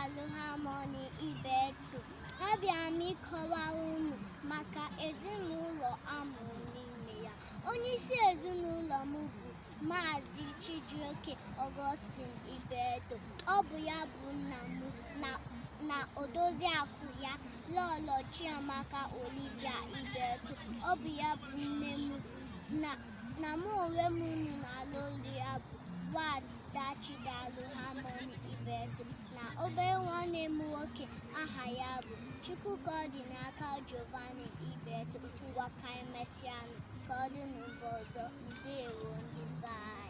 Chidalụ Harmony Ibeto. Abịara m ịkọwara unu maka ezinụlọ amụrụ n'ime ya. Onyeisi ezinụlọ m bụ Maazị Chijioke Augustine Ibeto. Ọ bụ ya bụ nna m na odoziakụ ya, Lọlọ Chiamaka Olivia Ibeto. Ọ bụ ya bụ nne m na mụ onwe m unu na-alụ olu ya bụ Nwada Chidalụ Harmony Ibeto na obere nwanne m nwoke aha ya bụ Chukwukaọdịnaka Giovanni Ibeto. Ngwa, ka emesịanụ, ka ọ dị n'ụba ọzọ. Ndewo, ndị be anyị.